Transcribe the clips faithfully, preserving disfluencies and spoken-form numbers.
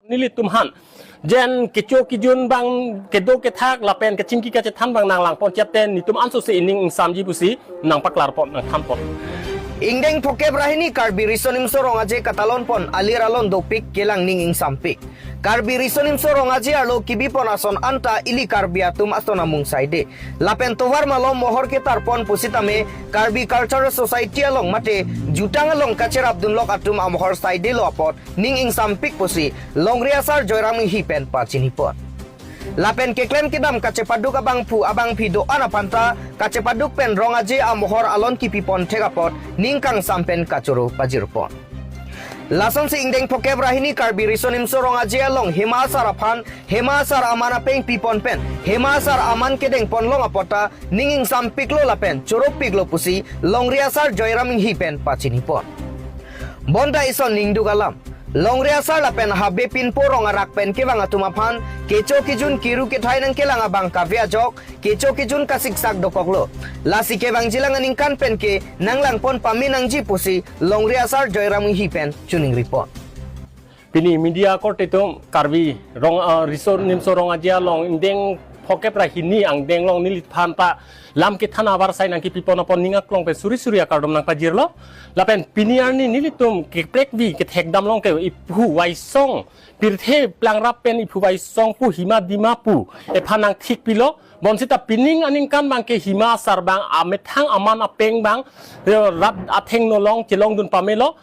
Nelitum aphan jen kecho kejun abang, kedo kethak lapen kachingki kachethan abang nanglang pon chete, netum anso si ining ingsamji pusi nangpaklar pon, nangthan pon. Ingdeng phokep ra hini Karbi Riso Nimso Rong Aje katalon pon alir alon dopik kelang ning ingsampik. Karbi Riso Nimso Rong Aje arlo kebi pon ason anta ili Karbi atum ason amung saide. Lapen tovar malom mohor ketar pon pusitame Karbi Cultural Society along mate jutang along kacherap dunlok atum amohor saidelo apot ning ingsampik pusi Longri Asar Joyram Enghi pen pachini pon. Lapen keklem kedam kachepaduk abangphu abangphi do-an aphan ta kachepaduk pen Rong Aje amohor alon kepi pon thek apot ning kangsam pen kachoro pajir pon. Lasonsi ingdeng phokep ra hini Karbi Riso Nimso Rong Aje along Hima Asar aphan Hima Asar aman apeng pi pon pen Hima Asar aman kedeng pon long apot ta ning ingsampiklo lapen choropiklo pusi Longri Asar Joyram Enghi pen pachini pon. Bonta ison ningduk alam. Longri Asar lapen habe pinpo rong arak pen kevang atum aphan kecho kejun kiru kethai nangkelang abang kave ajok kecho kejun kasiksak dokoklo. Lasi kevangjilang aningkan pen ke nanglang pon pame nangji pusi Longri Asar Joyram Enghi pen choningri pon. Pini media korte atum Karbi Rong, ah, Riso Nimso Rong Aje along ingdeng phokep ra hini angdeng along neliphan ta lam kethan avarsai nangkepi pon apot ning aklong pen suri suri akardom nangpajirlo. Lapen pini arni nelitum keprekvi kethekdam along ke iphu Waisong pirthe plangrap pen iphu Waisong pu Hima Dima pu ephan nangthik pilo. Bonsita pining aningkan abang ke Hima Asar abang amethang aman apeng abang, eh, rat atheng nolong chelongdun pamelo.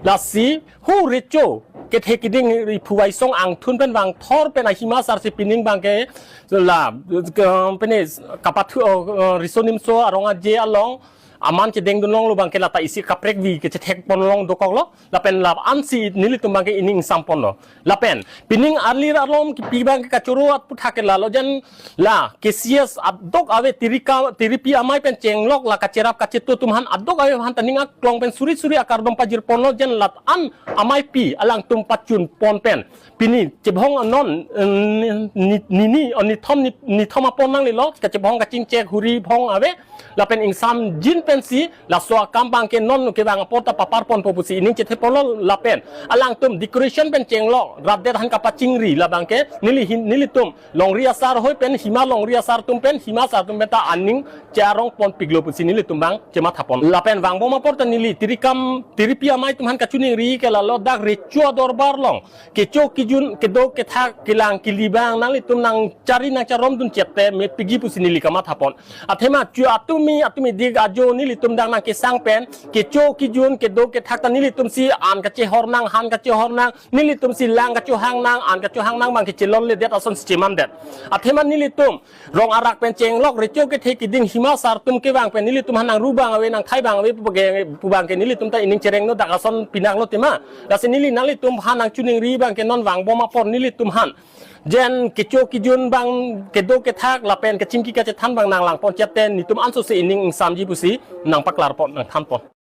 Lasi hu recho kethe keding iphu Waisong angthun pen vangthor pen a Hima Asar si pining abang ke la, ke, pene kapathu, oh, eh, Riso Nimso Rong Aje along aman chedengdun longlo abang ke lata isi kaprekvi kechethek pon long dokoklo. Lapen la ansi nelitum abang ke ining ingsampon lo. Lapen pining alir alom kepi abang ke kachoro aphuthak ke lalo jen la K C S adok ave, tirika, tiripi amai pen chenglok la kacherap kachetu atum aphan adok ave aphan ta ning aklong pen suri suri akardom pajir ponlo, jen la-an amaipi alangtum pachun pon pen pini chebhong anon, eh, ni, ni, ni, oh, nithom, ni, nithom apon nanglelo, kachebhong kachingchek huri bhong ave, lapen ingsamjin pensi laso akam abang ke non kevang apot ta papar ponpo pusi ining chethe ponlo. Lapen alangtum decoration pen chenglok rat det aphan kapachingri la abang ke neli hin, nelitum Longri Asar hoi pen Hima Longri Asar atum pen Hima Asar atum pen ta aning charong ponpiklo pusi nelitum abang chematha pon. Lapen vangbom apot ta neli tirikam tiripi amai atum aphan kachoningri ke lalo dak recho adorbar along kecho kejun kedo kethak kelang keli abang nanglitum nangchari nangcharomdun chete mepikji pusi neli kamatha pon. Athema chu atumi atumi dik ajo nelitum dang nangkesang pen kecho kejun kedo kethak ta nelitum si an kachehor nang, han kachehor nang, nelitum si lang kachohang nang, an kachohang nang abang ke chelonledet ason si chemandet. Athema nelitum rong arak pen chenglok recho kethe keding Hima Asar atum kevang pen nelitum aphan nangru abang ave, nangthai abang ave pu abang ke, pu abang ke nelitum ta ining cherengno dak ason pinanglo tema. Lasi neli nanglitum aphan nangchoningri abang ke non vangbom apot nelitum aphan jen kecho kejun abang kedo kethak lapen kachingki kachethan abang nanglang pon chete, netum anso si ining ingsamji pusi nangpaklar pon, nangthan pon.